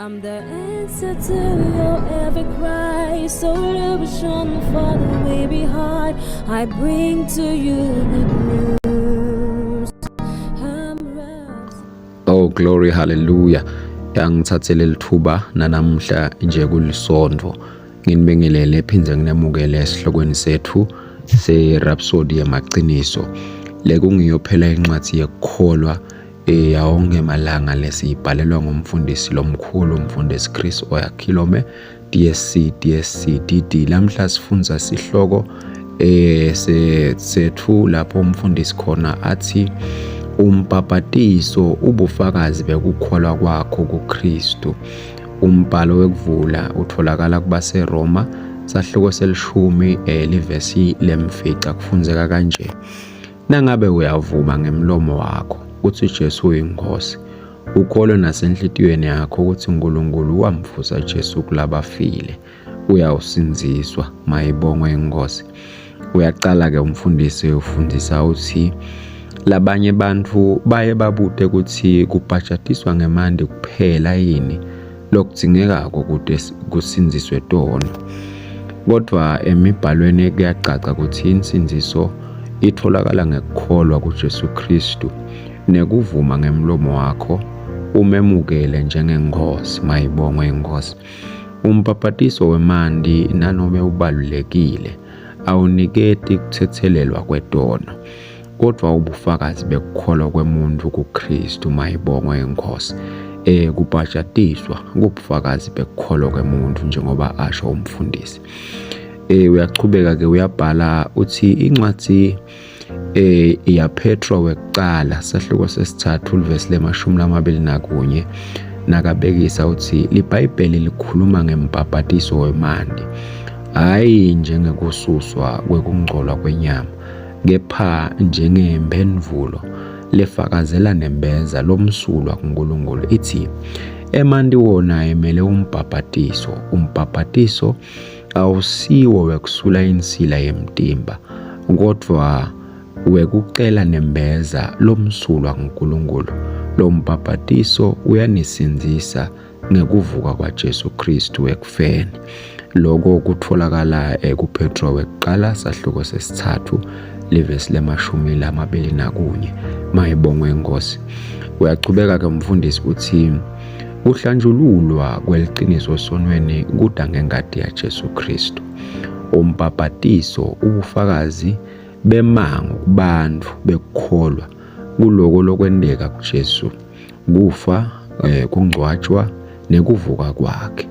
I'm the answer to your every cry, solution for the weary heart. I bring to you good news. I'm Oh glory hallelujah. Yangithathele lithuba nanamuhla nje kulisonto. Nginibingelele phindze nginemukele esihlokweni sethu se-Rhapsody yemaqiniso. Lekungiyo phela incwadi yekukholwa yawonke malanga lesiyibhalelwa ngumfundisi lomkhulu umfundisi Chris Oyakhilome DSC DSC DD. Lamhla sifundza sihloko sethu lapho umfundisi khona athi umbhabhatiso ubufakazi bekukholwa kwakho kuKristu. Umbhalo wekuvula utholakala kubaseRoma sahluko selishumi livesi lemfica, kufundzeka kanje: Nangabe uyavuma ngemlomo wakho ukuthi Jesu uyinkosi, ukholwe nasenhlitiyweni yakho ukuthi uNkulunkulu wamvusa Jesu kulabafile, uyawusindziswa. Mayibongwe inkosi. Uyaqala ke umfundisi ufundisa uthi labanye bantfu baye babute ukuthi kubhajatiswa ngemanti kuphela yini lokudzingekako kute kusindziswe tono. Kodwa emibhalweni kuyacaca ukuthi insindziso itholakala ngekukholwa kuJesu Kristu nekuvuma ngemlomo wakho umemukele njengenkosi. Mayibongwe inkosi. Umbhabhatiso wemanti nanome ubalulekile awuniketi kuthethelelwa kwetono, kodwa ubufakazi bekukholwa kwemuntu kuKristu. Mayibongwe inkosi. Kubhajatiswa kubufakazi bekukholwa kwemuntu njengoba asho umfundisi. Uyachubeka ke uyabhala uthi incwadi yaPetro wekuqala sahluko sesithathu livesi lemashumi lamabili nakunye nakabekisa uthi liBhayibheli likhuluma ngembhabhatiso wemanti, hhayi njengekususwa kwekungcolwa kwenyama, kepha njengemphendvulo lefakazela nembeza lomsulwa kuNkulunkulu. Ithi emanti wona emele umbhabhatiso. Umbhabhatiso awusiwo wekusula insila yemtimba, kodwa wekucela nembeza lomsulwa kuNkulunkulu. Lo mbhabhatiso uyanisindzisa ngekuvuka kwaJesu Kristu ekufeni. Lokho kutholakala kuPetro wekuqala sahluko sesithathu livesi lemashumi lamabili nakunye. Mayibongwe inkosi. Uyachubeka ke umfundisi uthi kuhlanjululwa kweliqiniso esonweni kuda ngengadi yaJesu Kristu. Umbhabhatiso ubufakazi bemango kubantu bekukholwa kuloko lokwenteka kuJesu, kufa, kungcwatshwa nekuvuka kwakhe.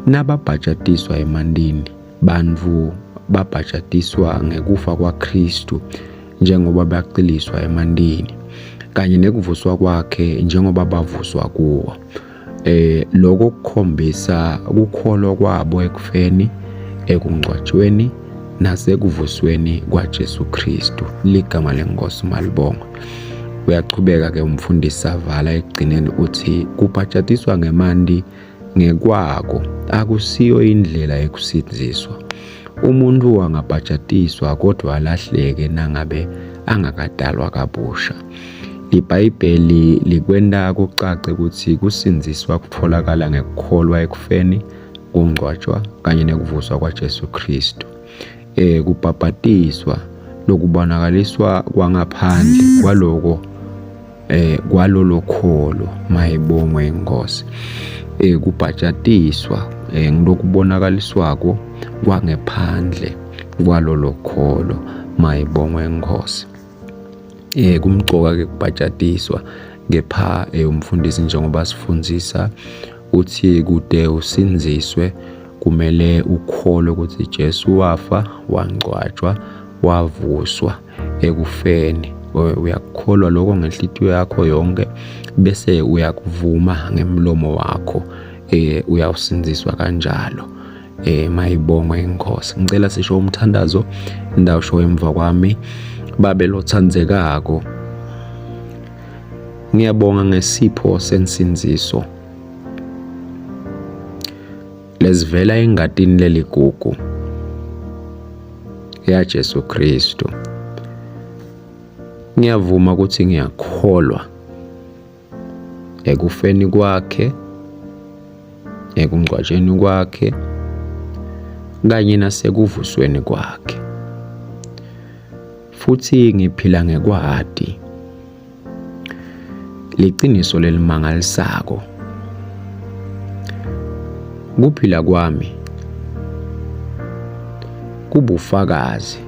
Nababhajatiswa emantini, bantfu babhajatiswa ngekufa kwaKristu njengoba baciliswa emantini, kanye nekuvuswa kwakhe njengoba bavuswa kuwo. Lokho kukhombisa kukholwa kwabo ekufeni, ekungcwatshweni nasekuvusweni kwaJesu Kristu. Ligama lenkosi malibongwe. Uyachubeka ke umfundisi avala ekugcineni uthi kubhajatiswa ngemanti ngekwako akusiyo indlela yekusindziswa. Umuntu angabhajatiswa kodwa alahleke nangabe angakadalwa kabusha. IBhayibheli likwenta kucace ukuthi kusindziswa kutholakala ngekukholwa ekufeni, kungcwatshwa kanye nekuvuswa kwaJesu Kristu. Kubhabhatiswa lokubonakaliswa kwangaphandle kwaloko kwalolo kholo. Mayibongwe inkosi. Kubhajatiswa ngilokubonakaliswako kwangephandle kwalolo kholo. Mayibongwe inkosi. Kumcoka ke kubhajatiswa, kepha umfundisi njengoba sifundzisa uthi kude usindziswe kumele ukholwe ukuthi Jesu wafa, wangcwatshwa, wavuswa ekufeni. Uyakukholwa lokho ngenhlitiyo yakho yonke bese uyakuvuma ngemlomo wakho, uyawusindziswa kanjalo. Mayibongwe inkosi. Ngicela sisho umthandazo ndawusho emva kwami. Babe lothandzekako, ngiyabonga ngesipho sensindziso lesivela engatini leligugu ya Jesu Kristu. Ngiyavuma ukuthi ngiyakholwa ekufeni kwakhe, Ekungcwatsheni kwakhe kanye nasekuvusweni kwakhe. Futhi ngiphila ngekwati liciniso lelimangalisako. Kuphila kwami kubufakazi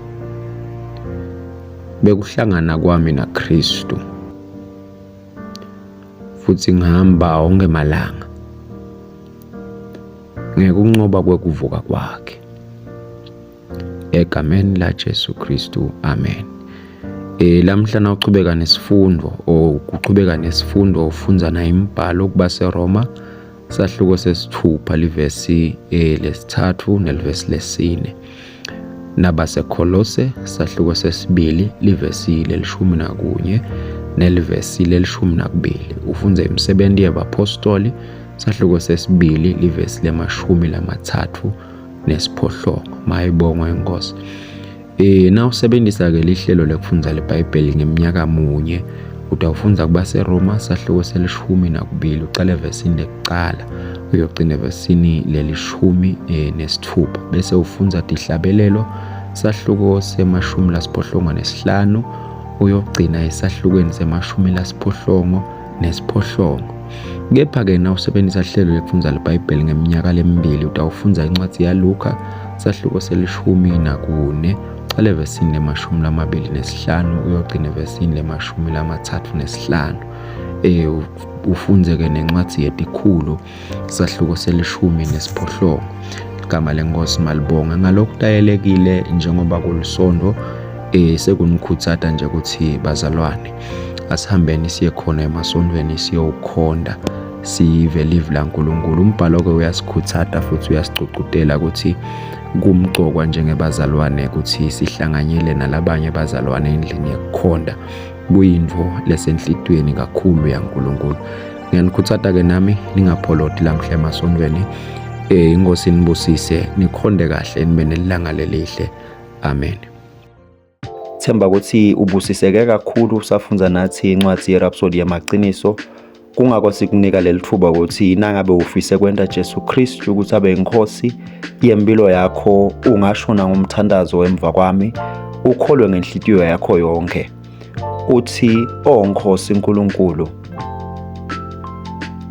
bekuhlangana kwami naKristu futhi ngihamba onke malanga ngekunqoba kwekuvuka kwakhe. Egameni laJesu Kristu, amen. Eh lamhla nawuchubeka nesifundo or kuchubeka nesifundo ufundza na imibhalo kubaseRoma sahluko sesithupha livesi eh, lesithathu nelivesi lesine nabaseKholose sahluko sesibili livesi lelishumi nakunye nelivesi lelishumi nakubili ufundze imisebenzi yabapostoli sahluko sesibili livesi lemashumi lamathathu nesiphohlongo mayibongwe inkosi eh nawusebenzisa ke lihlelo lekufundza leBhayibheli ngeminyaka munye utawufundza kubaseRoma sahluko selishumi nakubili ucale evesini lekucala uyogcina evesini lelishumi eh, nesithupha bese ufundza tihlabelelo sahluko semashumi lasiphohlongo nesihlanu uyogcina esahlukweni semashumi lasiphohlongo nesiphohlongo. Kepha-ke nawusebenzisa hlelo lekufundza liBhayibheli ngeminyaka lemibili utawufundza incwadzi yaLukha sahluko selishumi nakune ucale evesini lemashumi lamabili nesihlanu uyogcina evesini lemashumi lamathathu nesihlanu. Eh ufundze-ke nencwadzi yetikhulu sahluko selishumi nesiphohlongo. Igama lenkosi malibonge. Ngalokutayelekile njengoba kulisondo eh sekunikhutsata nje ukuthi bazalwane asihambeni siye khona emasontweni siyowukhonda sive live laNkulunkulu. Umbhalo-ke uyasikhutsata futhi uyasigcugcutela ukuthi kumcokwa njengebazalwane ukuthi sihlanganyele nalabanye bazalwane endlini yekukhonda kuyintfo lesenhlitiyweni kakhulu yaNkulunkulu. Ngiyanikhutsata-ke nami ningapholoti lamhla emasontweni. Eh inkosi inibusise nikhonde kahle nibe nelilanga lelihle. Amen. Themba ukuthi ubusiseke kakhulu usafundza nathi incwadi yeRhapsody yamaqiniso. Kungako sikunika leli thuba ukuthi nangabe ufise kwenta Jesu Kristu ukuthi abe inkosi yempilo yakho ungasho nangomthandazo emva kwami ukholwe ngenhlitiyo yakho yonke uthi o Nkosi uNkulunkulu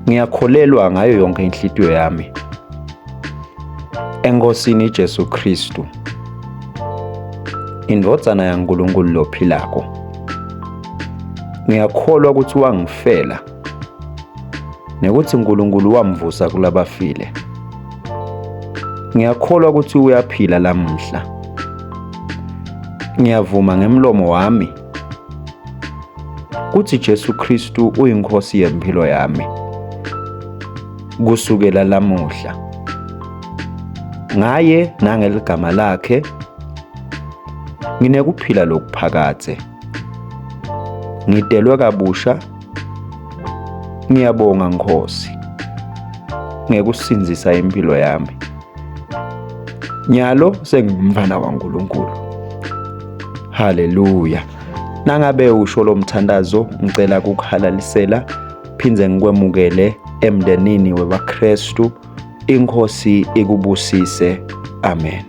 ngiyakholelwa ngayo yonke inhlitiyo yami eNkosini Jesu Kristu indvodzana yaNkulunkulu lophilako ngiyakholwa ukuthi wangifela nekuthi uNkulunkulu wamvusa kulabafile ngiyakholwa ukuthi uyaphila lamuhla ngiyavuma ngemlomo wami kuthi Jesu Kristu uyinkosi yempilo yami kusukela lamuhla ngaye nangeligama lakhe nginekuphila lokuphakadze ngidelwe kabusha ngiyabonga Nkosi ngekusindzisa impilo yami nyalo sengingumfana waNkulunkulu haleluya nangabe usho lo mthandazo ngicela kukuhalalisela phindze ngikwemukele emndenini webaKristu inkosi ikubusise amen.